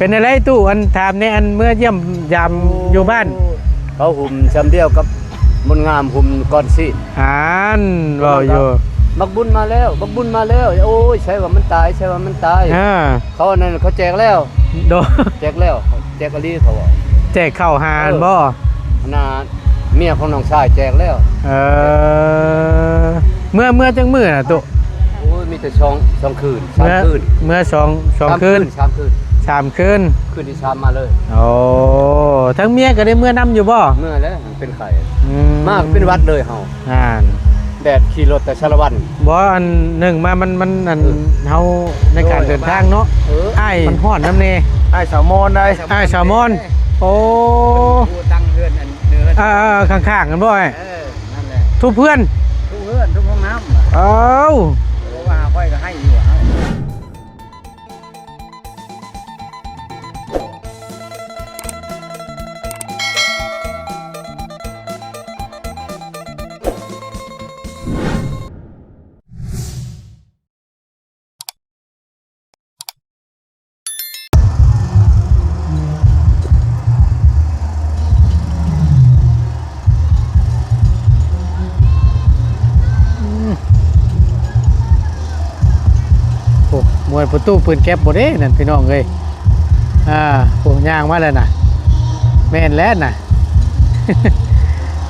ເປັນຈັ່ງໃດຕູ້ ອັນ ຖາມແດ່ ອັນ ເມືອຢ້ຽມຢາມ ໂອ້ ຢູ່ບ້ານ? ເຂົາຫຸ້ມຊ່ຳດຽວກັບບຸນງາມຫຸ້ມກ່ອນຊີ້ນ. ອັນ ເວົ້າຢູ່ ບັກບຸນມາແລ້ວ ບັກບຸນມາແລ້ວ ໂອ້ຍ ໃສວ່າມັນຕາຍ ໃສວ່າມັນຕາຍ. ເອີ ເຂົາອັນນັ້ນ ເຂົາແຈກແລ້ວ ໂດ ແຈກແລ້ວ ແຈກອີ່ຫຼີ ເຂົາວ່າ ແຈກເຂົ້າຫາ ເອີ ຫັ້ນບໍ່? ອັນນ່າ ເມຍຂອງນ້ອງຊາຍແຈກແລ້ວ. ເອີ ເມືອ ເມືອຈັກມື້ນະຕຸ? ໂອ້ຍ ມີແຕ່ສອງ ສອງຄືນ ສາມຄືນ ເມືອສອງ ສອງຄືນ ສາມຄືນ ສາມຄືນ ຄືນທີສາມມາເລີຍ. ໂອ້ ທັງເມຍກໍໄດ້ເມືອນຳຢູ່ບໍ່? ເມືອແລ້ວ ເປັນໄຂ້ ອືມ ມາເປັນຫວັດເລີຍເຮົາ. ນັ້ນ ແດດຂີ່ລົດແຕ່ສາລະວັນ. ບໍ່ ອັນໜຶ່ງມາ ມັນ ມັນ ອັນ ເອີ ເຮົາໃນການເດີນທາງເນາະ. ໂດຍ ເອີ ອ້າຍ ມັນຮ້ອນນຳແດ່ ອ້າຍສາວມອນໄດ໋ ອ້າຍສາວມອນ. ໂອ້ ເພິ່ນຢູ່ຕັ້ງເຮືອນ ອັນເໜືອ ອ່າໆ ຂ້າງໆ ກັນບໍ່ອ້າຍ? ເອີ ນັ້ນແຫຼະ ທຸບເຮືອນ ທຸບເຮືອນ ທຸບຫ້ອງນ້ຳ. ເອົ້າ ເພາະວ່າຂ້ອຍກໍໃຫ້ຢູ່ ເອົ້າ. ໂອ້ ມ່ວນປະຕູປືນແກັບບໍ່ເດ້ນັ້ນ ພີ່ນ້ອງເອີຍ. ອ່າ ໂອ້ ຍ່າງມາແລ້ວນະ ແມ່ນແລ້ວນະ.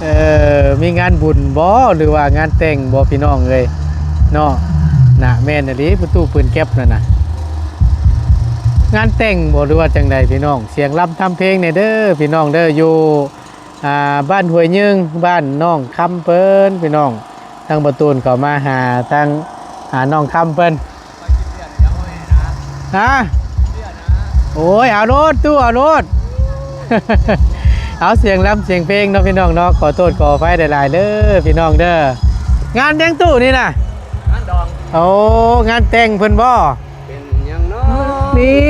ເອີ ມີງານບຸນບໍ່ ຫຼືວ່າງານແຕ່ງບໍ່ ພີ່ນ້ອງເອີຍເນາະ? ນະ ແມ່ນອີ່ຫຼີ ປະຕູປືນແກັບນັ້ນນະ ງານແຕ່ງບໍ່ ຫຼືວ່າຈັ່ງໃດ ພີ່ນ້ອງ? ສຽງລຳທຳເພງແດ່ເດີ ພີ່ນ້ອງເດີ ຢູ່ ອ່າ ບ້ານຫ້ວຍຍຶງ ບ້ານນ້ອງຄຳເພິ່ນ ພີ່ນ້ອງ. ທາງປະຕູນເຂົ້າມາຫາທາງ ອ່າ ນ້ອງຄຳເພິ່ນ. ຮະ? ໂອ້ຍ ເອົາໂລດຕູ້ ເອົາໂລດ. ເອົາສຽງລຳສຽງເພງເນາະ ພີ່ນ້ອງເນາະ. ຂໍໂທດຂໍອະໄພຫຼາຍໆເດີ ພີ່ນ້ອງເດີ. ງານຫຍັງຕູ້ນີ້ນະ? ງານດອງ. ໂອ້ ງານແຕ່ງເພິ່ນບໍ່? ເປັນຫຍັງນ້ອງ ນີ້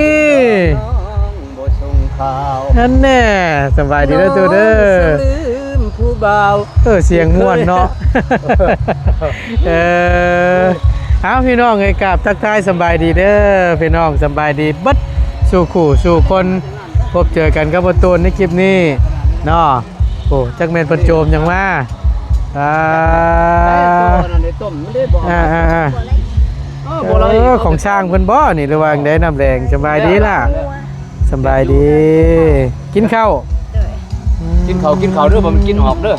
ນ້ອງບໍ່ສົ່ງຂ່າວ ນັ້ນແນ່. ສະບາຍດີເດີຕູ້ເດີ ນ້ອງສະລືມຜູ້ບ່າວ. ເອີ ສຽງມ່ວນເນາະ. ເອີ ເອົາ ພີ່ນ້ອງເອີຍ ກາບທັກທາຍສະບາຍດີເດີ ພີ່ນ້ອງ ສະບາຍດີເບິດສູ່ຄູ່ສູ່ຄົນ. ພົບເຈີກັນກັບປະຕູນໃນຄລິບນີ້ເນາະ. ໂອ້ ຈັກແມ່ນເພິ່ນໂຈມຫຍັງມາ. ອ່າ ໄດ້ຕົວນັ້ນໄດ້ຕົ້ມ ມັນໄດ້ບໍ່ ອ່າໆໆ ເອີ ບໍ່ໄດ້ ເອີ ຂອງຊ່າງເພິ່ນບໍ່ນີ້ ຫຼືວ່າຈັ່ງໃດ? ນ້ຳແດງ ສະບາຍດີລະ? ສະບາຍດີ ກິນເຂົ້າ. ໂດຍ ອືມ ກິນເຂົ້າ ກິນເຂົ້າເດີ ບໍ່ແມ່ນກິນອອກເດີ.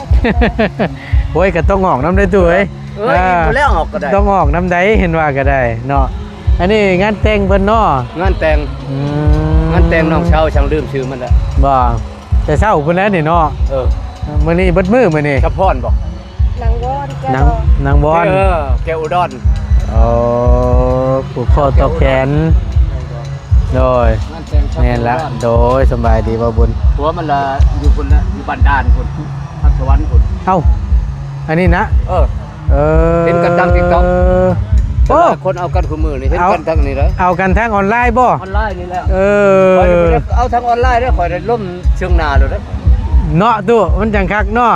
ໂອ້ຍ ກໍຕ້ອງອອກນຳໄດ໋ຕູ້ເອີຍ. ເອີຍ ອ່າ ອີ່ມແລ້ວອອກກໍໄດ້ ຕ້ອງອອກນຳໃດ໋ ເຫັນວ່າກໍໄດ້ເນາະ. ອັນນີ້ງານແຕ່ງເພິ່ນເນາະ? ງານແຕ່ງ ອືມ ງານແຕ່ງນ້ອງສາວ ຊ່າງລືມຊື່ມັນລະ ບໍ່? ແຕ່ເຊົ້າພຸ້ນແຫຼະນີ້ເນາະ. ເອີ ມື້ນີ້ເບິດມື້ມື້ນີ້. ສະພອນບໍ່? ນາງວອນ ນາງ ນາງວອນ ເອີ ແກ້ວອຸດອນ. ອໍ ຜູກຄໍຕໍ່ແຂນ. ໂດຍ ງານແຕ່ງ ແມ່ນລະ. ໂດຍ ສະບາຍດີບໍ່ບຸນ? ຜົວມັນລະຢູ່ພຸ້ນລະ ຢູ່ບ້ານດ່ານພຸ້ນ ນະຄອນສະຫວັນພຸ້ນ. ເອົ້າ ອັນນີ້ນະ? ເອີ ເອີ ເຫັນກັນທາງ TikTok. ໂອ້ ຄົນເອົາກັນຄູ່ມື້ນີ້ ເຫັນກັນທາງນີ້ເດີ ເອົາກັນທາງອອນລາຍບໍ່? ອອນລາຍນີ້ແຫຼະ. ເອີ ຂ້ອຍບໍ່ໄດ້ເອົາທາງອອນລາຍເດີ ຂ້ອຍໄດ້ລົມເຊິ່ງໜ້າໂລດເດີ ເນາະຕູ້ ມັນຈັ່ງຄັກເນາະ.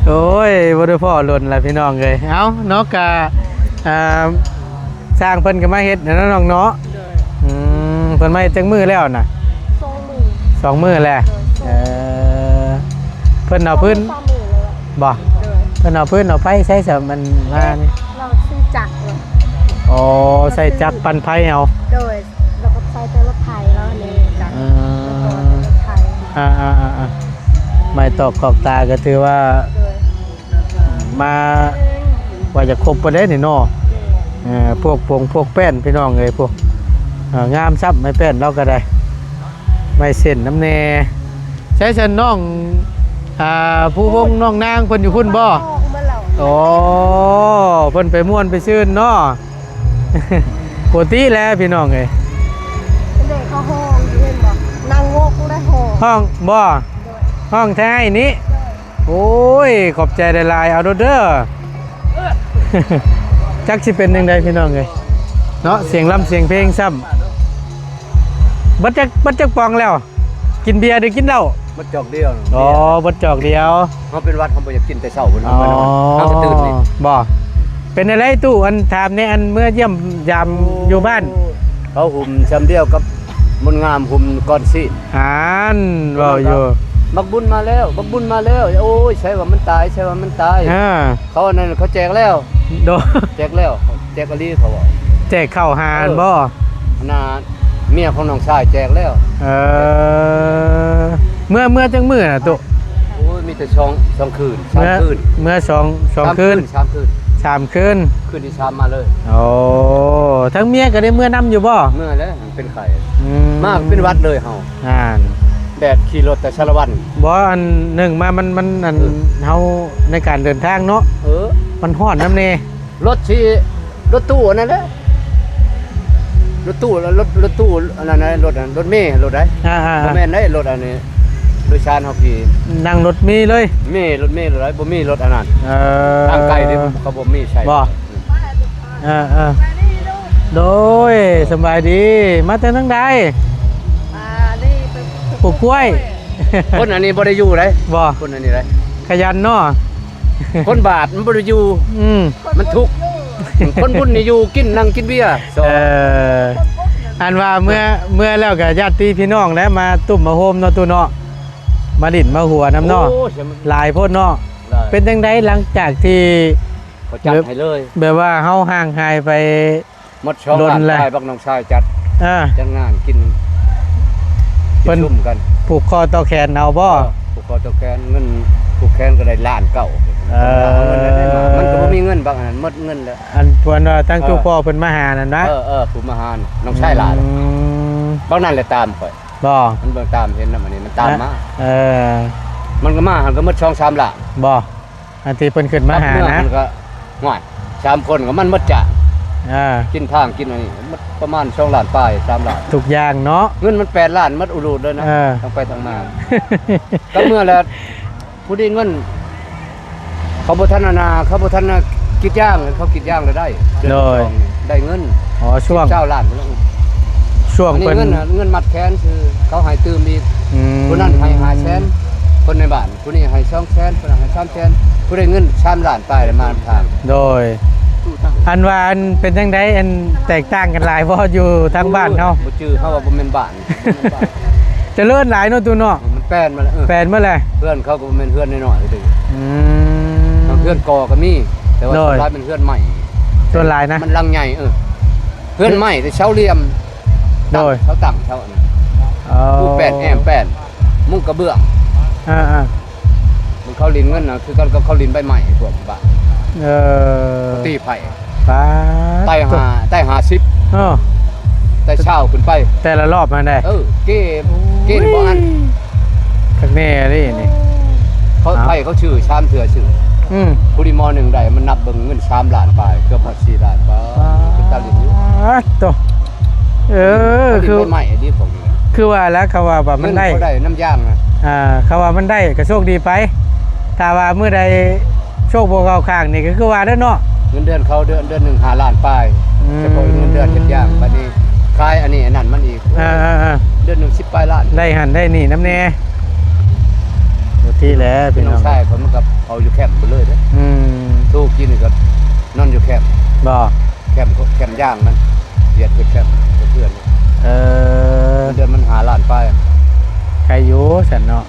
ໂອ້ຍ ບໍ່ໄດ້ພໍ້ດົນລະ ພີ່ນ້ອງເອີຍ. ເອົ້າເນາະ ກະ ອ່າ ຊ່າງເພິ່ນກໍມາເຮັດແລ້ວເນາະ ນ້ອງເນາະ. ໂດຍ ອືມ ເພິ່ນມາເຮັດຈັກມື້ແລ້ວນະ? ສອງມື້ ສອງມື້ແລ້ວ. ໂດຍ ເອີ ເພິ່ນເອົາພື້ນ ສອງມື້ແລ້ວ ບໍ່? ໂດຍ ເພິ່ນເອົາພື້ນເອົາໄຟໃຊ້ສະ ມັນມານີ້ ລາວຊື້ຈັກເນາະ. ອໍ ໃຊ້ຈັກປັ່ນໄຟເອົາ. ໂດຍ ລາວກໍໃຊ້ແຕ່ລົດໄຖລາວນີ້ ຈັກ ອືມ ແລ້ວກໍລົດໄຖ. ອ່າໆໆໆ ໄມ້ຕອກຄອກຕາກໍຖືວ່າ ໂດຍ ມາວ່າຈະຄົບບໍ່ໄດ້ນີ້ເນາະ. ເອີ ພວກປົງພວກແປ້ນ ພີ່ນ້ອງເອີຍ ພວກ ເອີ ງາມຊ້ຳ ໄມ້ແປ້ນລາວກໍໄດ້ ໄມ້ເສັ້ນນຳແດ່. ໃຊ້ຊັ້ນນ້ອງ ອ່າ ພູວົງ ນ້ອງນາງເພິ່ນຢູ່ພຸ້ນບໍ່? ອໍ ເພິ່ນໄປມ່ວນໄປຊື່ນເນາະ. ປົກກະຕິແຫຼະ ພີ່ນ້ອງເອີຍ. ເດ້ ເຂົາຮ້ອງຢູ່ ເຫັນບໍ່? ນາງໂງກໄດ້ຮ້ອງ ຮ້ອງບໍ່? ໂດຍ ຮ້ອງແທ້ນີ້. ໂດຍ ໂອ້ຍ ຂອບໃຈຫຼາຍໆ ເອົາໂລດເດີ. ຈັກຊິເປັນຈັ່ງໃດ ພີ່ນ້ອງເອີຍເນາະ. ສຽງລຳສຽງເພງຊ້ຳ. ເບິດຈັກ ເບິດຈັກປອງແລ້ວ? ກິນເບຍຫຼືກິນເຫຼົ້າ? ເບິດຈອກດຽວ. ອໍ ເບຍ ເບິດຈອກດຽວ. ເຮົາເປັນຫວັດ ເຮົາບໍ່ຢາກກິນແຕ່ເຊົ້າພຸ້ນ. ອໍ ເຮົາໄປນອນ ເຮົາກໍຕື່ນນີ້. ບໍ່ ເປັນຈັ່ງໃດຕູ້ ອັນ ຖາມແດ່ ອັນ ເມືອຢ້ຽມຢາມ ໂອ້ ຢູ່ບ້ານ? ເຂົາຫຸ້ມຊ່ຳດຽວກັບມົນງາມຫຸ້ມກ່ອນຊີ້ນ. ຫັ້ນ ເວົ້າຢູ່ ບັກບຸນມາແລ້ວ ບັກບຸນມາແລ້ວ. ໂອ້ຍ ໃສວ່າມັນຕາຍ ໃສວ່າມັນຕາຍ. ເອີ ເຂົາອັນນັ້ນ ເຂົາແຈກແລ້ວ. ໂດຍ ແຈກແລ້ວ ແຈກອີ່ຫຼີ ເຂົາວ່າ. ແຈກເຂົ້າຫາ ເອີ ບໍ່? ອັນນ່າ ເມຍຂອງນ້ອງຊາຍແຈກແລ້ວ. ເອີ ເມື່ອ ເມື່ອຈັກມື້ນະຕຸ? ໂອ້ຍ ມີແຕ່ສອງ ສອງຄືນ ສາມຄືນ. ເມື່ອສອງ ສອງຄືນ ສາມຄືນ ສາມຄືນ ຄືນທີສາມມາເລີຍ. ໂອ້ ທັງເມຍກໍໄດ້ເມືອນຳຢູ່ບໍ່? ເມືອແລ້ວ ເປັນໄຂ້. ອືມ ມາເປັນຫວັດເລີຍເຮົາ. ອ່າ ແດດຂີ່ລົດແຕ່ສາລະວັນ. ບໍ່ ອັນໜຶ່ງມາ ມັນ ມັນ ອັນ ເອີ ເຮົາໃນການເດີນທາງເນາະ. ເອີ ມັນຮ້ອນນຳແດ່. ລົດຊິ ລົດຕູ້ອັນນັ້ນແຫຼະ ລົດຕູ້ ລົດ ລົດຕູ້ອັນນັ້ນນະ ລົດອັນ ລົດເມ ລົດໃດ? ອ່າໆໆ ບໍ່ແມ່ນໄດ໋ ລົດອັນນີ້ ໂດຍສານເຮົາຂີ່ ນັ່ງລົດເມເລີຍ. ເມ ລົດເມ ລົດໃດ ບໍ່ມີລົດອັນນັ້ນ. ເອີ ທາງໄກນີ້ເຂົາບໍ່ມີໃຊ້. ບໍ່? ເອີໆ ໂດຍ ສະບາຍດີ ມາແຕ່ທາງໃດ? ມານີ້ ປູກກ້ວຍ. ຄົນອັນນີ້ບໍ່ໄດ້ຢູ່ໃດ໋. ບໍ່? ຄົນອັນນີ້ໃດ໋ ຂະຫຍັນເນາະ. ຄົນບາດມັນບໍ່ໄດ້ຢູ່. ອືມ ມັນທຸກ. ຄົນບຸນນີ້ຢູ່ກິນ ນັ່ງກິນເບຍ. ເອີ ອັນວ່າເມື່ອ ເມື່ອແລ້ວກໍຍາດຕິພີ່ນ້ອງແຫຼະ ມາຕຸ້ມມາໂຮມເນາະ ຕູ້ເນາະ ມາຫຼິ້ນມາຫົວນຳເນາະ. ໂອ້ ຫຼາຍໂພດເນາະ. ຫຼາຍ. ເປັນຈັ່ງໃດຫຼັງຈາກທີ່ ເຂົາຈັດໃຫ້ເລີຍ ແບບວ່າເຮົາຫ່າງຫາຍໄປ ໝົດສອງລ້ານປາຍ ບັກນ້ອງຊາຍຈັດ. ອ່າ ຈັດງານກິນ ເພິ່ນ ກິນຊຸມກັນ ຜູກຄໍຕໍ່ແຂນເອົາບໍ່? ເອີ ຜູກຄໍຕໍ່ແຂນ ເງິນຜູກແຂນກໍໄດ້ລ້ານເກົ້າ. ເອີ ເອົາເງິນໄດ້ມາ ມັນກໍບໍ່ມີເງິນບັກອັນນັ້ນ ໝົດເງິນແລ້ວ. ອັນເພິ່ນວ່າທາງ ເອີ ຕູ້ພໍ່ເພິ່ນມາຫານັ້ນນະ? ເອີໆ ຜູ້ມາຫາ ນ້ອງຊາຍຫຼານ. ອືມ ບັກນັ້ນແຫຼະຕາມຂ້ອຍ. ບໍ່? ມັນເບິ່ງຕາມເຫັນນຳ ອັນນີ້ມັນຕາມມາ. ເອີ ມັນກໍມາ ມັນກໍໝົດສອງສາມລ້ານ. ບໍ່? ອັນທີ່ເພິ່ນຂຶ້ນມາຫານະ ມັນກໍ ຫ້ວຍ ສາມຄົນກໍມັນໝົດຈ້າງ. ອ່າ ກິນທາງກິນອັນນີ້ໝົດປະມານສອງລ້ານປາຍ ສາມລ້ານ ທຸກຢ່າງເນາະ. ເງິນມັນແປດລ້ານໝົດອູລູດເລີຍນະ. ເອີ ທັງໄປທັງມາ ກໍເມື່ອແລ້ວ ຜູ້ດີເງິນ ເຂົາບໍ່ທັນອັນນ່າ ເຂົາບໍ່ທັນນະ ກຣີດຢາງ ເຂົາກຣີດຢາງແລ້ວໄດ້. ໂດຍ ເດືອນສອງໄດ້ເງິນ. ອໍ ຊ່ວງຊາວລ້ານພຸ້ນແຫຼະ. ຊ່ວງ ອັນນີ້ ເພິ່ນ ເງິນ ເງິນມັດແຂນຊື່ ເຂົາໃຫ້ຕື່ມອີກ. ອືມ ຜູ້ນັ້ນໃຫ້ຫ້າແສນ ຄົນໃນບ້ານ. ຜູ້ນີ້ໃຫ້ສອງແສນ ຜູ້ນັ້ນໃຫ້ສາມແສນ ຜູ້ໄດ້ເງິນສາມລ້ານປາຍແລ້ວມາທາງ. ໂດຍ ອັນວ່າ ອັນເປັນຈັ່ງໃດ ອັນແຕກຕ່າງກັນຫຼາຍບໍ່ ຢູ່ທາງບ້ານເຮົາ? ບໍ່ຈື່ ເຮົາວ່າບໍ່ແມ່ນບ້ານ ຈະເລີນຫຼາຍເນາະ ຕູ້ເນາະ. ມັນແປນມາແລ້ວ. ເອີ ແປນໝົດແລ້ວ. ເຮືອນເຂົາກໍບໍ່ແມ່ນເຮືອນນ້ອຍໆເດ້. ອືມ ບາງເຮືອນກໍກໍມີ ແຕ່ວ່າ ໂດຍ ສ່ວນຫຼາຍເປັນເຮືອນໄມ້ ສ່ວນຫຼາຍນະ ມັນຫຼັງໃຫຍ່. ເອີ ເຮືອນໄມ້ແຕ່ເສົາຫຼ່ຽມ. ໂດຍ ເສົາຕັ້ງ ເສົາອັນນັ້ນ. ອໍ ປູແປ້ນ ແອ້ມແປ້ນ ມຸງກະເບື້ອງ. ອ່າໆ ມັນເຂົາຫຼິ້ນເງິນນະ ຄືກັນກັບເຂົາຫຼິ້ນໃບໄມ້ພວກບ້ານ. ເອີ ເຂົາຕີໄພ້ ປາດ ໄຕ້ຫ້າ ໂທ້ ໄຕ້ຫ້າສິບ. ເອີ ໄຕ້ຊາວຂຶ້ນໄປ ແຕ່ລະລອບຫັ້ນໃດ. ເອີ ເກ ໂອ້ຍ ເກນີ້ບໍ່ອັນ ຄັກແນ່ເດ້ນີ້. ເຂົາ ເອົ້າ ໄພ້ເຂົາຊື້ສາມເທື່ອຊື້. ອືມ ຜູ້ດີໝໍ້ໜຶ່ງໄດ້ ມັນນັບເບິ່ງເງິນສາມລ້ານປາຍ ເກືອບຮອດສີ່ລ້ານປາຍ. ປາດ ເປັນຕາຫຼິ້ນຢູ່. ໂທ້ ເອີ ຄື ໄມ້ດີພວກນີ້ ຄືວ່າແລ້ວ ເຂົາວ່າ ວ່າມັນໄດ້ ເຂົາໄດ້ນຳຢາງນະ. ອ່າ ເຂົາວ່າມັນໄດ້ກໍໂຊກດີໄປ ຖ້າວ່າມື້ໃດໂຊກບໍ່ເຂົ້າຂ້າງນີ້ ກໍຄືວ່າເດີເນາະ. ເງິນເດືອນເຂົາເດືອນ ເດືອນໜຶ່ງຫ້າລ້ານປາຍ. ອືມ ສະເພາະເງິນເດືອນເຮັດຢາງ. ບັດນີ້ຂາຍອັນນີ້ອັນນັ້ນມັນອີກ. ອ່າໆໆ ເດືອນໜຶ່ງສິບປາຍລ້ານ ໄດ້ຫັ້ນໄດ້ນີ້ນຳແດ່. ໂອເຄແຫຼະພີ່ນ້ອງ ນ້ອງຊາຍຂ້ອຍມັນກໍເອົາຢູ່ແຄມໄປເລີຍເດ້. ອືມ ໂທກິນກໍນອນຢູ່ແຄມ. ບໍ່? ແຄມ ແຄມຢາງມັນ ວຽກເຮັດແຄມກັບເພື່ອນ. ເອີ ເດືອນມັນຫ້າລ້ານປາຍ. ໄກຢູ່ຊັ້ນເນາະ.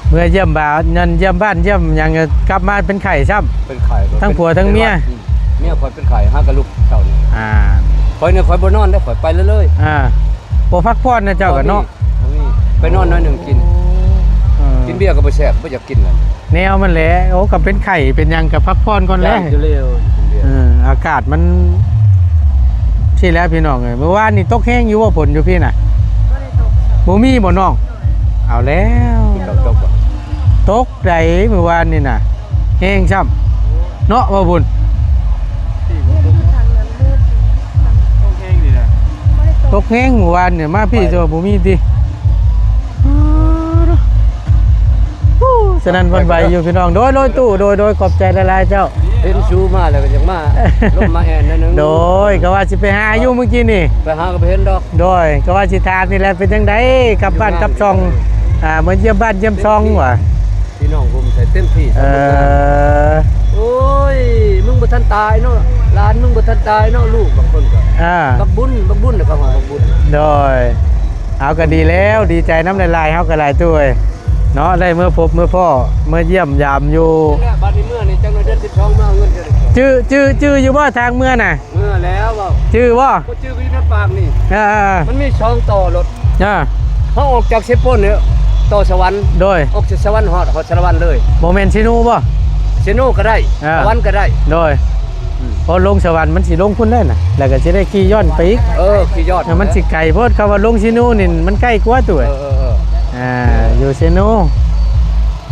ເມື່ອຢ້ຽມບ້ານ ຢ້ຽມບ້ານຢ້ຽມຫຍັງ ກັບມາເປັນໄຂ້ຊ້ຳ. ເປັນໄຂ້ ທັງຜົວທັງເມຍ. ເປັນຫວັດ. ອືມ ເມຍຂ້ອຍເປັນໄຂ້ ຫາກະລຸກເຊົ້ານີ້. ອ່າ ຂ້ອຍນີ້ຂ້ອຍບໍ່ນອນເດ້ ຂ້ອຍໄປເລີຍໆ. ອ່າ ບໍ່ພັກຜ່ອນນະເຈົ້າກໍເນາະ. ບໍ່ມີ ບໍ່ມີ ໄປນອນໜ້ອຍໜຶ່ງກິນ. ເອີ ກິນເບຍກໍບໍ່ແຊບ ບໍ່ຢາກກິນແລ້ວ. ແນວມັນແຫຼະ ໂອ້ ກໍເປັນໄຂ້ເປັນຫຍັງກໍພັກຜ່ອນກ່ອນແຫຼະ. ຢ້ານຢູ່ແລ້ວກິນເບຍ. ເອີ ອາກາດມັນ ຊີ້ແຫຼະພີ່ນ້ອງເອີຍ. ມື້ວານນີ້ຕົກແຮງຢູ່ບໍ່ ຝົນຢູ່ພີ້ນະ? ບໍ່ໄດ້ຕົກ. ບໍ່ມີບໍ່ນ້ອງ? ເອົາແລ້ວ ຕົກບໍ່? ຕົກໃດ ມື້ວານນີ້ນະ ແຮງຊ້ຳເນາະ ບ່າວບຸນ. ຕົກແຮງນີ້ນະ ຕົກແຮງມື້ວານນີ້ ມາພີ້ ແຕ່ວ່າບໍ່ມີຕິ. ສະນັ້ນຫວັ່ນໄຫວຢູ່ພີ່ນ້ອງ. ໂດຍ ໂດຍ ຕູ້ ໂດຍ ໂດຍ ຂອບໃຈຫຼາຍໆເຈົ້າ. ເຫັນຊູມາແລ້ວກໍຢາກມາລົມມາແອ່ນໜ້ອຍໜຶ່ງ. ໂດຍ ກໍວ່າຊິໄປຫາຢູ່ມື້ກີ້ນີ້ ໄປຫາກໍບໍ່ເຫັນດອກ. ໂດຍ ກໍວ່າຊິຖາມນີ້ແຫຼະ ເປັນຈັ່ງໃດກັບບ້ານກັບຊ່ອງ ອ່າ ມາຢ້ຽມບ້ານຢ້ຽມຊ່ອງຫວາ? ພີ່ນ້ອງໂຮມໃສ່ເຕັມທີ່. ເອີ ໂອ້ຍ ມຶງບໍ່ທັນຕາຍເນາະ. ຫຼານມຶງບໍ່ທັນຕາຍເນາະ ລູກບາງຄົນກໍ ອ່າ ບັກບຸນ ບັກບຸນ ແລ້ວກໍຮອດບັກບຸນ. ໂດຍ ເອົາ ກໍດີແລ້ວ ດີໃຈນຳຫຼາຍໆ ເຮົາກໍຫຼາຍຕູ້ເອີຍເນາະ ໄດ້ເມືອພົບເມືອພໍ້ ເມືອຢ້ຽມຢາມຢູ່. ແລ້ວບາດນີ້ເມືອນີ້ ຈັກໜ້ອຍເດືອນສິບສອງມາເອົາເງິນກັນ. ຈື່ ຈື່ ຈື່ຢູ່ບໍ່ທາງເມືອນະ? ເມືອແລ້ວເວົ້າ ຈື່ບໍ່? ບໍ່ຈື່ກໍຢູ່ໃນປາກນີ້. ເອີໆໆ ມັນມີສອງຕໍ່ລົດ. ອ່າ ເຮົາອອກຈາກເຊໂປນນີ້ຕໍ່ສະຫວັນ. ໂດຍ ອອກຈາກສະຫວັນຮອດ ຮອດສາລະວັນເລີຍ. ບໍ່ແມ່ນເຊໂນບໍ່? ເຊໂນກໍໄດ້ ອ່າ ສະຫວັນກໍໄດ້. ໂດຍ ອືມ ພໍລົງສະຫວັນມັນຊິລົງພຸ້ນແຫຼະນະ ແລ້ວກໍຊິໄດ້ຂີ່ຍ້ອນໄປອີກ. ເອີ ຂີ່ຍ້ອນ ມັນຊິໄກໂພດ. ຄຳວ່າລົງເຊໂນນີ້ມັນໃກ້ກວ່າຕົວະ. ເອີໆໆ ອ່າ ຢູ່ເຊໂນ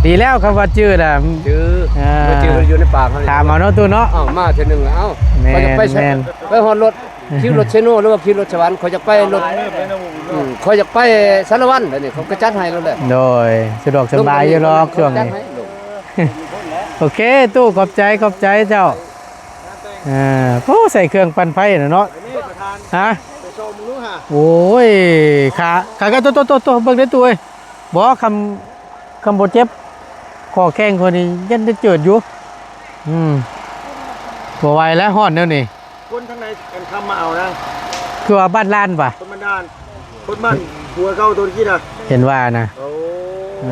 ດີແລ້ວ ຄຳວ່າຈື່ລະ ຈື່ ອ່າ ບໍ່ຈື່ຢູ່ໃນປາກເຮົານີ້. ຖາມເອົາເນາະຕູ້ເນາະ. ເອົາ ມາເທື່ອໜຶ່ງແລ້ວ ເອົາ ແມ່ນ ຂ້ອຍຈະໄປໃສ ແມ່ນ ໄປຮອດລົດ ຂີ່ລົດເຊໂນ ຫຼືວ່າຂີ່ລົດສະຫວັນ? ຂ້ອຍຢາກໄປລົດ ອືມ ຂ້ອຍຢາກໄປສາລະວັນ ດຽວນີ້ເຂົາກໍຈັດໃຫ້ແລ້ວແຫຼະ. ໂດຍ ສະດວກສະບາຍຢູ່ດອກຊ່ວງນີ້. ໂອເຄ ຕູ້ ຂອບໃຈ ຂອບໃຈເຈົ້າ. ເອີ ໂອ້ ໃສ່ເຄື່ອງປັ່ນໄຟນະເນາະ. ຮະ? ໂອ້ຍ ຂາ ຂາ ໂຕໆໆ ເບິ່ງເດີ້ຕູ້ເອີຍ. ບໍ່ ຄຳ ຄຳບໍ່ເຈັບຂໍ້ແຂ້ງຂ້ອຍນີ້ ຢ້ານໄດ້ເຈີດຢູ່. ອືມ ບໍ່ໄຫວແລ້ວ ຮ້ອນແນວນີ້. ຄົນທາງໃດອັນຄຳມາເອົານະ? ຄືວ່າບ້ານລານຫວາ? ຄົນບ້ານລານ ຄົນບ້ານຜົວເກົ່າໂຕຕະກີ້ນະ. ເຫັນວ່ານະ. ໂອ້ ເອີ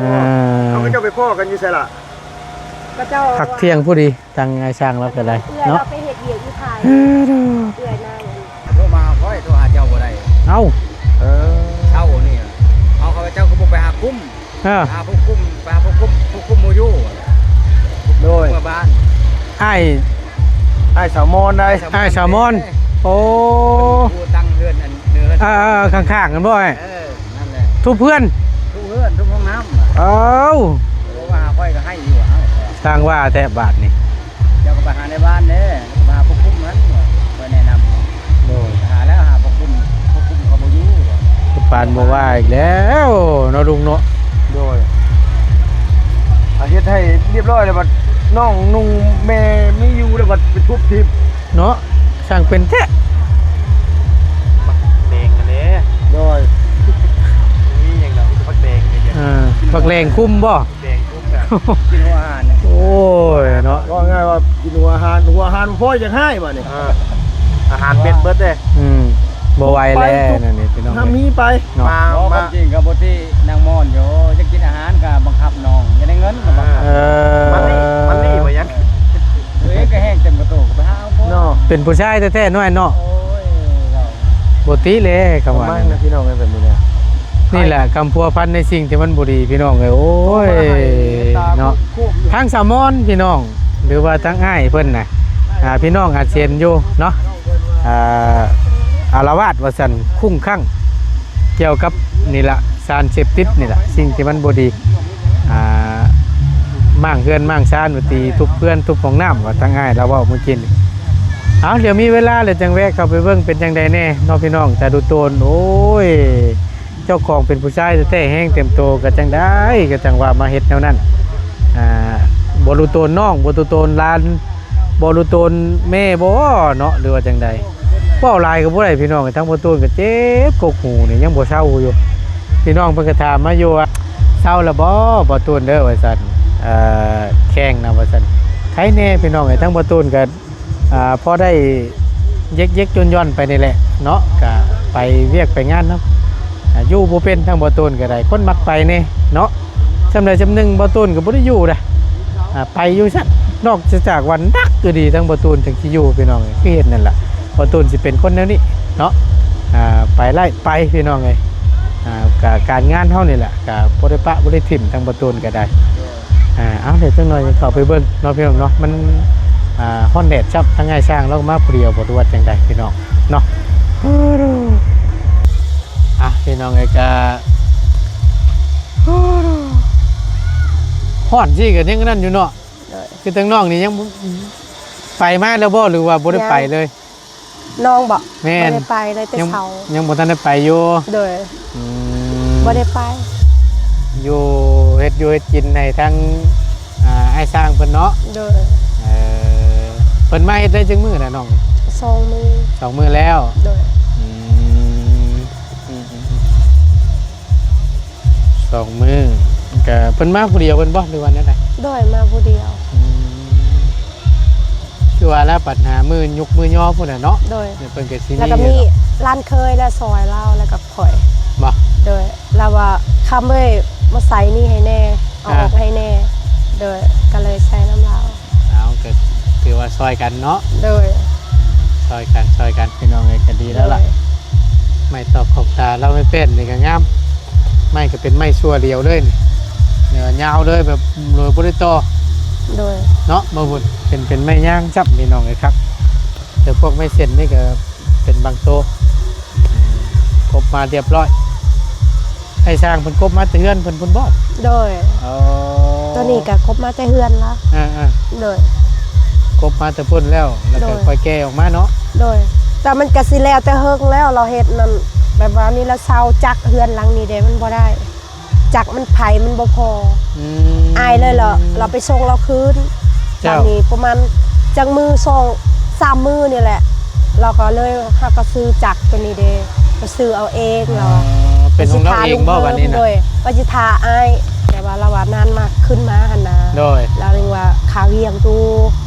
ເຂົາເຈົ້າໄປພໍ້ກັນຢູ່ໃສລະ? ເຂົາເຈົ້າ ພັກທ່ຽງພໍດີ. ທາງອ້າຍຊ່າງລາວກໍໄດ້ເນາະ ເອື້ອຍລາວໄປເຮັດວຽກຢູ່ໄທ. ເອີ ເອື້ອຍນາງ ໂທມາຫາຂ້ອຍ ໂທຫາເຈົ້າບໍ່ໄດ້. ເອົ້າ ເອີ ເຊົ້ານີ້ ເອົາ ຂ້າພະເຈົ້າຄືບໍ່ໄປຫາກຸ້ມ? ເອີ ຫາຜູ້ກຸ້ມ ໄປຫາຜູ້ກຸ້ມ ຜູ້ກຸ້ມບໍ່ຢູ່. ໂດຍ ເມືອບ້ານ ອ້າຍ ອ້າຍສາວມອນໄດ໋. ອ້າຍສາວມອນ ໂອ້ ເພິ່ນຢູ່ຕັ້ງເຮືອນອັນເໜືອ ອ່າ ຂ້າງໆ ກັນບໍ່ອ້າຍ? ເອີ ນັ້ນແຫຼະ ທຸບເຮືອນ ທຸບເຮືອນ ທຸບຫ້ອງນ້ຳ. ເອົ້າ ບໍ່ວ່າຂ້ອຍກໍໃຫ້ຢູ່. ເອົ້າ ຊ່າງວ່າແທ້ບາດນີ້. ເຈົ້າກໍໄປຫາໃນບ້ານເດ້ ໄປຫາຜູ້ຄຸມຫັ້ນ ຂ້ອຍແນະນຳ. ໂດຍ ໄປຫາແລ້ວ ຫາຜູ້ຄຸມ ຜູ້ຄຸມເຂົາບໍ່ຢູ່. ປານບໍ່ວ່າອີກແລ້ວເນາະ ລຸງເນາະ. ໂດຍ ອາ ເຮັດໃຫ້ຮຽບຮ້ອຍແລ້ວ ບັດນ້ອງນຸ່ງແມ່ມີຢູ່ແລ້ວ ບັດໄປທຸບຖິ້ມ. ເນາະ ຊ່າງເປັນແທ້. ຜັກແບງຫັ້ນເດ້. ໂດຍ ມີຫຍັງດອກ ມີແຕ່ຜັກແບງເດ້. ເອີ ຜັກແບງຄຸມບໍ່? ແບງຄຸມແບບ ກິນຫົວອາຫານ. ໂອ້ຍເນາະ ເວົ້າງ່າຍວ່າກິນຫົວອາຫານ ຫົວອາຫານບໍ່ພໍຢາກຮ້າຍບາດນີ້. ເອີ ອາຫານເປັດເບິດເດ້. ອືມ ບໍ່ໄຫວແລ້ວ ໄປທຸກ ນັ້ນນີ້ພີ່ນ້ອງ ທຳມີໄປເນາະ. ມາ ບໍ່ ມາ ຄວາມຈິງກໍບໍ່ຕິນາງມອນຢູ່ ຢາກກິນອາຫານກໍບັງຄັບນ້ອງ ຢາກໄດ້ເງິນກໍບັງຄັບ. ເອີ ມັນນີ້ ມັນນີ້ບໍ່ຍັງ ຕົວເອງກໍແຮງເຕັມກະໂຕກ ໄປຫາເອົາເນາະ. ເປັນຜູ້ຊາຍແທ້ໆ ນ້ອຍເນາະ. ໂອ້ຍ ບໍ່ຕິແລ້ວຄຳວ່ານັ້ນນະ ພີ່ນ້ອງເອີຍ ແບບນີ້ນະ. ນີ້ແຫຼະ ຄຳພົວພັນໃນສິ່ງທີ່ມັນບໍ່ດີ ພີ່ນ້ອງເອີຍ. ໂອ້ຍເນາະ ທາງສາວມອນ ພີ່ນ້ອງ ຫຼືວ່າທາງອ້າຍເພິ່ນນະ ອ່າ ພີ່ນ້ອງອາດຊິເຫັນຢູ່ເນາະ ອ່າ ອາລະວາດວ່າຊັ້ນ ຄຸ້ມຄັ້ງ ກ່ຽວກັບນີ້ລະ ສານເສບຕິດນີ້ລະ ສິ່ງທີ່ມັນບໍ່ດີ. ອ່າ ມ້າງເຮືອນມ້າງຊານວ່າຕິ ທຸບເຮືອນທຸບຫ້ອງນ້ຳ ວ່າທາງອ້າຍລາວເວົ້າມື້ກີ້ນີ້. ເອົາ ດຽວມີເວລາແລ້ວຈັ່ງແວະເຂົ້າໄປເບິ່ງເປັນຈັ່ງໃດແດ່ເນາະ ພີ່ນ້ອງ. ຕາດູໂຕນ ໂອ້ຍ ເຈົ້າຂອງເປັນຜູ້ຊາຍແທ້ໆ ແຮງເຕັມໂຕ ກໍຈັ່ງໃດ ກໍຈັ່ງວ່າມາເຮັດແນວນັ້ນ. ອ່າ ບໍ່ຮູ້ໂຕນນ້ອງ ບໍ່ຮູ້ໂຕນຫຼານ ບໍ່ຮູ້ໂຕນແມ່ບໍ່ເນາະ ຫຼືວ່າຈັ່ງໃດ. ເວົ້າຫຼາຍກໍບໍ່ໄດ້ພີ່ນ້ອງ ທາງພໍ່ຕູນກໍເຈັບກົກຫູນີ້ຍັງບໍ່ເຊົາຢູ່. ພີ່ນ້ອງເພິ່ນກໍຖາມມາຢູ່ວ່າ ເຊົາແລ້ວບໍ່ພໍ່ຕູນເດີ ວ່າຊັ້ນ ເອີ ແຂ້ງນະ ວ່າຊັ້ນ. ໃຄແດ່ພີ່ນ້ອງເອີຍ ທາງພໍ່ຕູນກໍ ອ່າ ພໍໄດ້ເຢັກໆຢ່ອນໆໄປນີ້ແຫຼະເນາະ ກະໄປວຽກໄປງານນຳ ອ່າ ຢູ່ບໍ່ເປັນ ທາງບໍ່ຕູນກໍໄດ້ ຄົນມັກໄປແດ່ເນາະ. ຊ່ຳໃດຊ່ຳໜຶ່ງບໍ່ຕູນກໍບໍ່ໄດ້ຢູ່ນະ ອ່າ ໄປຢູ່ຊັ້ນ ນອກຈາກວ່າໜັກອີ່ຫຼີ ທາງບໍ່ຕູນຈຶ່ງຊິຢູ່ ພີ່ນ້ອງເອີຍ ຄືເຮັດນັ້ນລະ ບໍ່ຕູນຊິເປັນຄົນແນວນີ້ເນາະ. ອ່າ ໄປໄລ່ໄປ ພີ່ນ້ອງເອີຍ ອ່າ ກະການງານເຮົານີ້ແຫຼະ ກະບໍ່ໄດ້ປະບໍ່ໄດ້ຖິ້ມ ທາງບໍ່ຕູນກໍໄດ້. ອ່າ ເອົາ ດຽວຈັກໜ່ອຍເຂົ້າໄປເບິ່ງເນາະ ພີ່ນ້ອງເນາະ ມັນ ອ່າ ຮ້ອນແດດຊ້ຳ ທາງອ້າຍຊ່າງລາວກໍມາຜູ້ດຽວບໍ່ຮູ້ວ່າຈັ່ງໃດ ພີ່ນ້ອງເນາະ. ອ່ະ ພີ່ນ້ອງເອີຍ ກະ ຮ້ອນຊີ້ກໍຍັງນັ້ນຢູ່ເນາະ. ໂດຍ ຄືທາງນ້ອງນີ້ຍັງ ໄປມາແລ້ວບໍ່ ຫຼືວ່າບໍ່ໄດ້ໄປເລີຍ? ນ້ອງບໍ? ແມ່ນ ບໍ່ໄດ້ໄປເລີຍແຕ່ເຊົ້າ ຍັງບໍ່ທັນໄດ້ໄປຢູ່. ໂດຍ ອືມ ບໍ່ໄດ້ໄປ ຢູ່ເຮັດຢູ່ເຮັດກິນໃຫ້ທາງ ອ່າ ອ້າຍຊ່າງເພິ່ນເນາະ. ໂດຍ ເອີ ເພິ່ນມາເຮັດໄດ້ຈັກມື້ລະນ້ອງ? ສອງມື້ ສອງມື້ແລ້ວ. ໂດຍ ອືມ ອືມ ອືມ ສອງມື້ ກະເພິ່ນມາຜູ້ດຽວເພິ່ນບໍ ຫຼືວ່າແນວໃດ? ໂດຍ ມາຜູ້ດຽວ. ອືມ ຄືວ່າແລ້ວ ບັດຫາມື້ຍຸກມື້ຍໍພຸ້ນແຫຼະເນາະ ໂດຍ ເພິ່ນກໍຊິມີ ແລ້ວກໍມີຫຼານເຂີຍແລ້ວຊ່ອຍລາວ ແລ້ວກໍຂ້ອຍ ບໍ່ ໂດຍ ລາວວ່າ ຄຳເອີຍ ມາໃສ່ນີ້ໃຫ້ແດ່ ເອົາ ອ່າ ອອກໃຫ້ແດ່ ໂດຍ ກໍເລີຍໃສ່ນຳລາວ ເອົາ ກໍຖືວ່າຊ່ອຍກັນເນາະ ໂດຍ ຊ່ອຍກັນ ຊ່ອຍກັນ ພີ່ນ້ອງເອີຍ ກໍດີແລ້ວລະ ໂດຍ ໄມ້ຕອກຂອບຕາລາວ ໄມ້ແປ້ນນີ້ກໍງາມ ໄມ້ກໍເປັນໄມ້ຊົ່ວຫຼຽວເລີຍນີ້ ຍາວເລີຍ ແບບໂດຍບໍ່ໄດ້ຕໍ່ ໂດຍ ເນາະ ບໍ່ບຸນ ເປັນ ເປັນໄມ້ຍາງຈ້ຳ ພີ່ນ້ອງເອີຍ ຄັກ ແຕ່ພວກໄມ້ເສັ້ນນີ້ກໍເປັນບາງໂຕ ກົບມາຮຽບຮ້ອຍ ໃຫ້ຊ່າງເພິ່ນກົບມາແຕ່ເຮືອນເພິ່ນພຸ້ນບໍ່? ໂດຍ ອໍ ຕົວນີ້ກໍກົບມາແຕ່ເຮືອນລະ ອ່າໆ ໂດຍ ກົບມາແຕ່ພຸ້ນແລ້ວ ແລ້ວກໍ ໂດຍ ຄ່ອຍແກ່ອອກມາເນາະ ໂດຍ ແຕ່ມັນກໍຊິແລ້ວແຕ່ເຮິງແລ້ວ ລາວເຮັດນັ້ນ ແບບວ່ານີ້ລະເຊົາຈັກເຮືອນຫຼັງນີ້ເດ້ ມັນບໍ່ໄດ້ ຈັກມັນໄພມັນບໍ່ພໍ ອືມ ອ້າຍເລີຍລະ ລາວໄປສົ່ງລາວຄືນ ເຈົ້າ ບາດນີ້ປະມານຈັກມື້ ສອງສາມມື້ນີ້ແຫຼະ ລາວກໍເລີຍ ເຮົາກໍຊື້ຈັກຕົວນີ້ເດ້ ກໍຊື້ເອົາເອງ ອໍ ລາວ ເປັນຂອງລາວເອງບໍ່ ບາດນີ້ນະ ໂດຍ ວ່າຊິຖ້າອ້າຍ ແຕ່ວ່າລາວວ່ານານມາຂຶ້ນມາຫັ້ນນະ ໂດຍ ລາວຍັງວ່າຄາວຽງຢູ່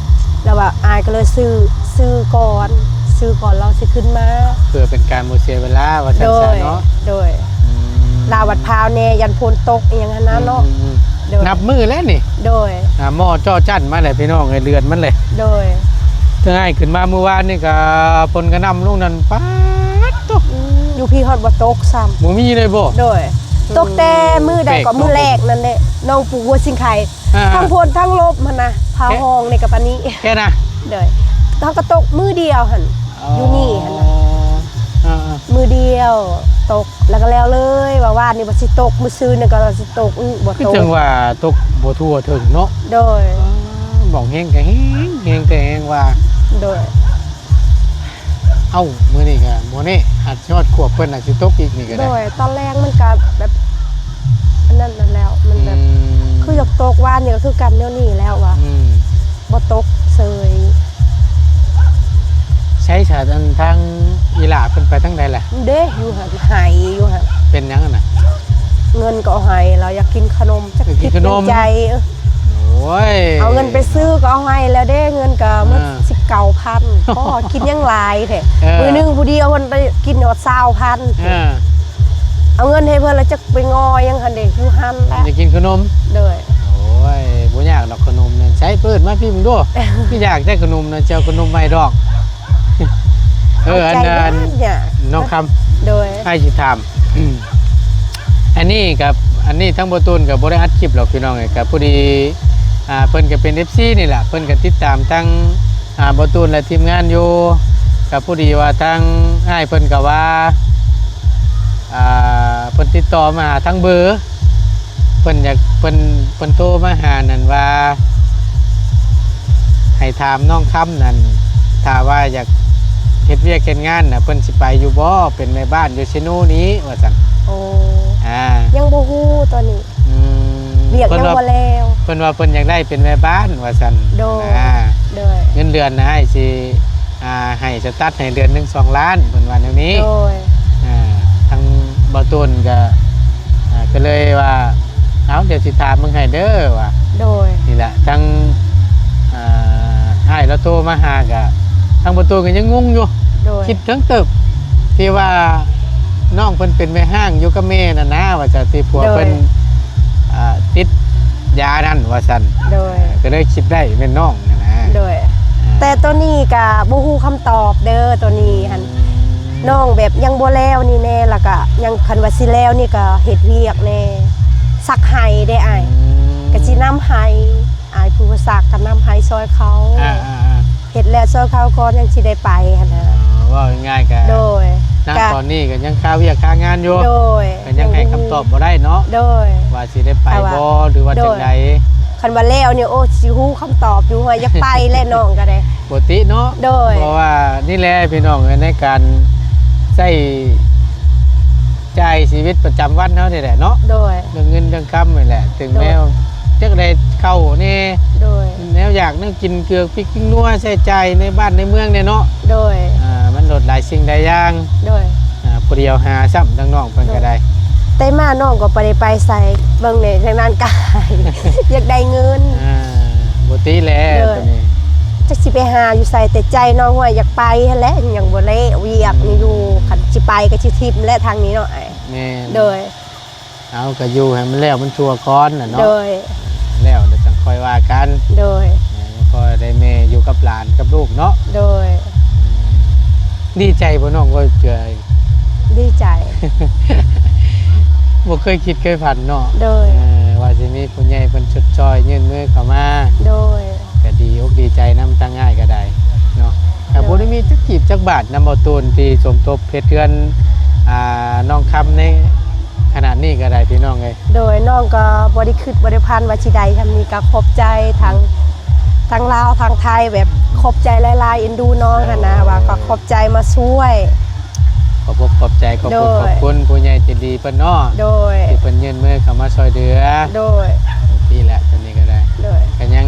ລາວວ່າອ້າຍກໍເລີຍຊື້ ຊື້ກ່ອນ ຊື້ກ່ອນລາວຊິຂຶ້ນມາ ເພື່ອເປັນການບໍ່ເສຍເວລາວ່າຊັ້ນຊະເນາະ ໂດຍ ອືມ ລາວບັດພ້າວແດ່ ຢ້ານຝົນຕົກອີ່ຫຍັງຫັ້ນນະເນາະ ອືມໆໆ ໂດຍ ນັບມື້ແລ້ວນີ້ ໂດຍ ອ່າ ໝໍ້ຈໍ້ຈັ້ນມາແລ້ວ ພີ່ນ້ອງເອີຍ ເດືອນມັນແຫຼະ ໂດຍ ເຖິງອ້າຍຂຶ້ນມາມື້ວານນີ້ກໍຝົນກະໜ່ຳລົງນັ້ນ ປາດໂທ້ ອືມ ຢູ່ພີ້ຮອດບໍ່ຕົກຊ້ຳ ບໍ່ມີເລີຍບໍ່? ໂດຍ ຕົກແຕ່ມື້ໃດກໍ ອືມ ມື້ແລກນັ້ນແຫຼະ ນ້ອງປູກຫົວຊິງໄຄ ອ່າໆ ທັງຝົນທັງລົມຫັ້ນນະ ຟ້າຮ້ອງນີ້ກໍປານນີ້ ແຄ່ນະ ໂດຍ ເຮົາກໍຕົກມື້ດຽວຫັ້ນ ອໍ ຢູ່ນີ້ຫັ້ນນະ ອ່າໆ ມື້ດຽວຕົກ ແລ້ວກໍແລ້ວເລີຍ ວ່າວານນີ້ວ່າຊິຕົກ ມື້ຊືນນີ້ກໍວ່າຊິຕົກ ອື ບໍ່ຕົກ ຄືຈັ່ງວ່າຕົກບໍ່ທົ່ວເຖິງເນາະ ໂດຍ ອ່າ ບາງແຫ່ງກໍແຮງ ແຮງແຕ່ແຮງວ່າ ໂດຍ ເອົ້າ ມື້ນີ້ກໍບໍ່ແນ່ ອາດຊິຮອດຂວບເພິ່ນອາດຊິຕົກອີກນີ້ກໍໄດ້ ໂດຍ ຕອນແລງມັນກໍແບບ ອັນນັ້ນນັ້ນແລ້ວ ມັນແບບ ອືມ ຄືຢາກຕົກ ວານນີ້ກໍຄືກັນແນວນີ້ແລ້ວວ່າ ອືມ ບໍ່ຕົກເສີຍ ໃສຊະ ອັນທາງອີ່ຫຼ້າເພິ່ນໄປທາງໃດລະ? ເດ້ ຢູ່ຫັ້ນ ໄຫ້ຢູ່ຫັ້ນ ເປັນຫຍັງຫັ້ນນະ? ເງິນກໍເອົາໃຫ້ ລາວຢາກກິນຂະໜົມ ຈັກ ຢາກກິນຂະໜົມ ໃຈ ເອີ ໂອ້ຍ ເອົາເງິນໄປຊື້ກໍເອົາໃຫ້ແລ້ວເດ້ ເງິນກໍໝົດ ອ່າ ສິບເກົ້າພັນ ພໍກິນຫຍັງຫຼາຍແທ້ ເອີ ມື້ໜຶ່ງຜູ້ດຽວເພິ່ນໄດ້ກິນຮອດຊາວພັນ ອ່າ ເອົາເງິນໃຫ້ເພິ່ນແລ້ວຈັກໄປງໍຫຍັງຫັ້ນເດ້ ຢູ່ຫັ້ນແຫຼະ ຢາກກິນຂະໜົມ ໂດຍ ໂອ້ຍ ບໍ່ຍາກດອກຂະໜົມນັ້ນ ໃສເປີດມາພີ້ເບິ່ງດູ ຄືຢາກແທ້ຂະໜົມນັ້ນ ຊິເອົາຂະໜົມມາໃຫ້ດອກ ເອີ ເອົາໃຈ ອັນນັ້ນ ຍາກ ນ້ອງຄຳ ໂດຍ ອ້າຍຊິຖາມ ອັນນີ້ກັບ ອັນນີ້ທັງບໍ່ຕູນກໍບໍ່ໄດ້ອັດຄລິບດອກ ພີ່ນ້ອງເອີຍ ກໍພໍດີ ອ່າ ເພິ່ນກໍເປັນເອັຟຊີນີ້ແຫຼະ ເພິ່ນກໍຕິດຕາມທັງ ອ່າ ບໍ່ຕູນ ແລະ ທີມງານຢູ່ ກໍພໍດີວ່າທາງອ້າຍເພິ່ນກໍວ່າ ອ່າ ເພິ່ນຕິດຕໍ່ມາທາງເບີ ເພິ່ນຢາກ ເພິ່ນ ເພິ່ນໂທມາຫານັ້ນວ່າ ໃຫ້ຖາມນ້ອງຄຳນັ້ນ ຖ້າວ່າຢາກເຮັດວຽກເຮັດງານນະ ເພິ່ນຊິໄປຢູ່ບໍ່? ເປັນແມ່ບ້ານຢູ່ເຊໂນນີ້ ວ່າຊັ້ນ ໂອ້ ອ່າ ຍັງບໍ່ຮູ້ຕອນນີ້ ອືມ ວຽກຍັງບໍ່ແລ້ວ ເພິ່ນວ່າ ເພິ່ນວ່າເພິ່ນຢາກໄດ້ເປັນແມ່ບ້ານວ່າຊັ້ນ ໂດຍ ອ່າ ໂດຍ ເງິນເດືອນນະອ້າຍຊິ ອ່າ ໃຫ້ສະຕັດໃຫ້ເດືອນໜຶ່ງສອງລ້ານ ເພິ່ນວ່າແນວນີ້ ໂດຍ ອ່າ ທາງບໍ່ຕູນກໍ ອ່າ ກໍເລີຍວ່າ ເອົາ ດຽວຊິຖາມເບິ່ງໃຫ້ເດີວ່າ ໂດຍ ນີ້ແຫຼະ ທາງ ອ່າ ອ້າຍລາວໂທມາຫາກໍ ທາງບໍ່ຕູນກໍຍັງງົງຢູ່ ໂດຍ ຄິດເຖິງເຕີບ ທີ່ວ່ານ້ອງເພິ່ນເປັນແມ່ຮ້າງຢູ່ກັບແມ່ນັ້ນນາ ວ່າຊັ້ນ ທີ່ຜົວເພິ່ນ ໂດຍ ອ່າ ຕິດຢານັ້ນວ່າຊັ້ນ ໂດຍ ກໍເລີຍຄິດໄດ້ແມ່ນນ້ອງ ນະ ໂດຍ ອ່າ ແຕ່ໂຕນີ້ກະບໍ່ຮູ້ຄຳຕອບເດີ ໂຕນີ້ຫັ້ນ ອືມ ນ້ອງແບບຍັງບໍ່ແລ້ວນີ້ແນ່ ແລ້ວກະຍັງ ຄັນວ່າຊິແລ້ວນີ້ກະເຮັດວຽກແນ່ ຊັກໄຫ້ເດ້ອ້າຍ ອືມ ກະຊິນຳໄຫ້ ອ້າຍຜູ້ວ່າຊັກກະນຳໄຫ້ຊ່ອຍເຂົາ ອ່າໆໆ ເຮັດແລ້ວຊ່ອຍເຂົາກ່ອນ ຍັງຊິໄດ້ໄປຫັ້ນນະ ອໍ ເວົ້າງ່າຍໆກະ ໂດຍ ນະ ກະ ຕອນນີ້ກະຍັງຄາວຽກຄາງານຢູ່ ໂດຍ ກະຍັງໃຫ້ຄຳຕອບບໍ່ໄດ້ເນາະ ໂດຍ ວ່າ ຊິໄດ້ໄປບໍ່ ຫຼືວ່າຈັ່ງໃດ ຄັນວ່າແລ້ວນີ້ ໂອ້ ຊິຮູ້ຄຳຕອບຢູ່ ວ່າຢາກໄປແຫຼະ ນ້ອງກໍໄດ້ ບໍ່ຕິເນາະ ໂດຍ ເພາະວ່ານີ້ແຫຼະພີ່ນ້ອງເອີຍ ໃນການໃຊ້ຈ່າຍຊີວິດປະຈຳວັນເຮົານີ້ແຫຼະເນາະ ໂດຍ ເລື່ອງເງິນເລື່ອງຄຳນີ້ແຫຼະ ເຖິງແມ່ນ ໂດຍ ຈັກໄດ້ເຂົ້າແດ່ ໂດຍ ແນວຢາກແນວກິນ ເກືອ ພິກ ພິກນົວ ໃຊ້ຈ່າຍໃນບ້ານໃນເມືອງແດ່ເນາະ ໂດຍ ອ່າ ມັນໂລດຫຼາຍສິ່ງຫຼາຍຢ່າງ ໂດຍ ອ່າ ຜູ້ດຽວຫາຊ້ຳ ທາງນ້ອງເພິ່ນກໍໄດ້ ໂດຍ ແຕ່ມານ້ອງກໍບໍ່ໄດ້ໄປໃສ ເບິ່ງແດ່ທາງນັ້ນກາຍ ຢາກໄດ້ເງິນ ອ່າ ບໍ່ຕິແຫຼະ ໂດຍ ໂຕນີ້ ຈັກຊິໄປຫາຢູ່ໃສ ແຕ່ໃຈນ້ອງຫ້ວຍຢາກໄປຫັ້ນແຫຼະ ຍັງບໍ່ແລ້ວວຽກນີ້ຢູ່ ຄັນຊິໄປກໍຊິຖິ້ມແຫຼະທາງນີ້ເນາະ. ແມ່ນ ໂດຍ ເອົາ ກໍຢູ່ໃຫ້ມັນແລ້ວມັນທົ່ວກ່ອນນະເນາະ. ໂດຍ ແລ້ວ ແລ້ວຈັ່ງຄ່ອຍວ່າກັນ. ໂດຍ ເອີ ພໍໄດ້ແມ່ຢູ່ກັບຫຼານກັບລູກເນາະ. ໂດຍ ອືມ ດີໃຈບໍ່ນ້ອງ? ເວົ້າເທື່ອ ດີໃຈ ບໍ່ເຄີຍຄິດເຄີຍຝັນເນາະ. ໂດຍ ເອີ ວ່າຊິມີຜູ້ໃຫຍ່ເພິ່ນຊົດຊ່ອຍຍື່ນມືເຂົ້າມາ. ໂດຍ ກໍດີອົກດີໃຈນຳທາງອ້າຍກໍໄດ້ເນາະ. ກໍ ໂດຍ ບໍ່ໄດ້ມີຈັກກີບຈັກບາດນຳບໍ່ຕູນທີ່ສົມທົບເຮັດເຮືອນ ອ່າ ນ້ອງຄຳໃນຂະນະນີ້ກໍໄດ້ພີ່ນ້ອງເອີຍ. ໂດຍ ນ້ອງກໍບໍ່ໄດ້ຄິດບໍ່ໄດ້ຝັນວ່າຊິໄດ້ສ່ຳນີ້ ກໍຂອບໃຈທັງ ທັງລາວທັງໄທ ແບບຂອບໃຈຫຼາຍໆ ເອັນດູນ້ອງຫັ້ນນະ ໂດຍ ວ່າກໍຂອບໃຈມາຊ່ວຍ. ຂອບອົກຂອບໃຈ ຂອບຄຸນ ໂດຍ ຂອບຄຸນຜູ້ໃຫຍ່ໃຈດີເພິ່ນເນາະ. ໂດຍ ທີ່ເພິ່ນຍື່ນມືເຂົ້າມາຊ່ວຍເຫຼືອ. ໂດຍ ນີ້ແຫຼະ ຕົວນີ້ກໍໄດ້. ໂດຍ ກໍຍັງ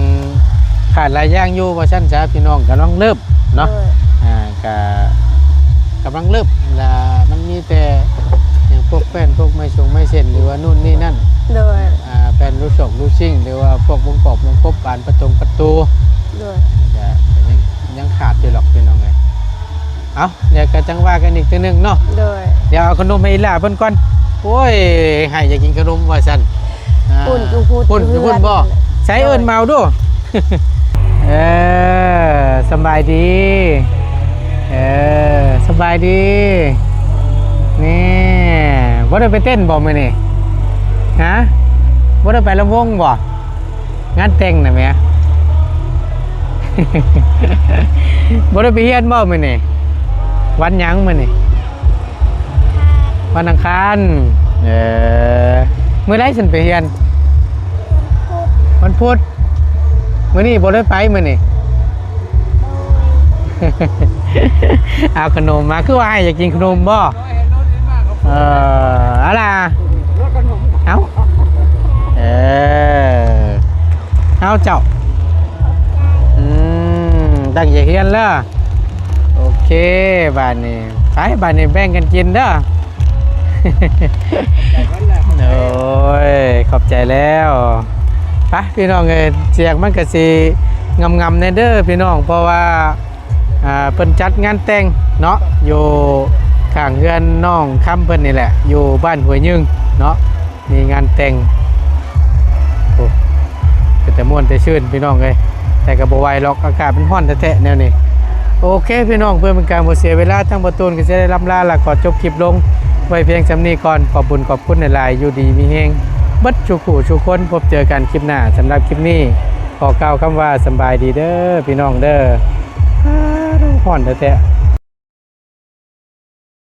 ຂາດຫຼາຍຢ່າງຢູ່ວ່າຊັ້ນຊະ ພີ່ນ້ອງກຳລັງເລີ່ມເນາະ. ໂດຍ ອ່າ ກະກຳລັງເລີ່ມ ລະມັນມີແຕ່ຫຍັງ ພວກແປ້ນ ພວກໄມ້ຊົງໄມ້ເສັ້ນ ຫຼືວ່າໂນ່ນນີ້ນັ້ນ. ໂດຍ ອ່າ ແປ້ນລູກສອກລູກຊິ້ງ ຫຼືວ່າພວກວົງກອບວົງກົບ ບານປະຕົງປະຕູ. ໂດຍ ກະ ກະຍັງ ຍັງຂາດຢູ່ດອກ ພີ່ນ້ອງເອີຍ. ເອົາ ດຽວກໍຈັ່ງວ່າກັນອີກເທື່ອໜຶ່ງເນາະ. ໂດຍ ດຽວເອົາຂະໜົມໃຫ້ອີ່ຫຼ້າເພິ່ນກ່ອນ. ໂອ້ຍ ໃຫ້ຢາກກິນຂະໜົມວ່າຊັ້ນ. ອ່າ ພຸ້ນຢູ່ພຸ້ນ ພຸ້ນຢູ່ພຸ້ນບໍ່? ໃສເອີ້ນມາເອົາດູ. ເອີ ສະບາຍດີ. ເອີ ສະບາຍດີ. ນີ້ ບໍ່ໄດ້ໄປເຕັ້ນບໍ່ມື້ນີ້? ຮະ ບໍ່ໄດ້ໄປລຳວົງບໍ່? ງານແຕ່ງນະແມ່. ບໍ່ໄດ້ໄປຮຽນບໍ່ມື້ນີ້? ວັນຫຍັງມື້ນີ້? ວັນອັງຄານ. ເອີ ມື້ໃດຊັ້ນໄປຮຽນ? ວັນພຸດ. ມື້ນີ້ບໍ່ໄດ້ໄປມື້ນີ້? ເອົາຂະໜົມມາ ຄືວ່າໃຫ້ຢາກກິນຂະໜົມບໍ່? ເອີ ອາລາ ເອົາ ເອີ ເອົາເຈົ້າ ອືມ ຕັ້ງໃຈຮຽນເດີ. ໂອເຄ ບາດນີ້ ໄປ ບາດນີ້ແບ່ງກັນກິນເດີ. ໂອ້ຍ ຂອບໃຈແລ້ວ. ໄປ ພີ່ນ້ອງເອີຍ ສຽງມັນກະຊິງຳໆແດ່ເດີພີ່ນ້ອງ ເພາະວ່າ ອ່າ ເພິ່ນຈັດງານແຕ່ງເນາະ ຢູ່ຂ້າງເຮືອນນ້ອງຄຳເພິ່ນນີ້ແຫຼະ ຢູ່ບ້ານຫ້ວຍຍຶງເນາະ ມີງານແຕ່ງ. ໂອ້ ເປັນຕາມ່ວນຕາຊື່ນພີ່ນ້ອງເອີຍ ແຕ່ກໍບໍ່ໄຫວດອກ ອາກາດມັນຮ້ອນແທ້ໆແນວນີ້. ໂອເຄພີ່ນ້ອງ ເພື່ອເປັນການບໍ່ເສຍເວລາ ທາງບ່າວຕູນກໍຊິໄດ້ລ່ຳລາ ແລະຂໍຈົບຄລິບລົງໄວ້ພຽງສ່ຳນີ້ກ່ອນ. ຂອບບຸນຂອບຄຸນຫຼາຍໆ ຢູ່ດີມີແຮງເບິດສູ່ຜູ້ສູ່ຄົນ ພົບເຈີກັນຄລິບໜ້າ. ສຳລັບຄລິບນີ້ ຂໍກ່າວຄຳວ່າສຳບາຍດີເດີພີ່ນ້ອງເດີ. ຮ້ອນແທ້ໆ.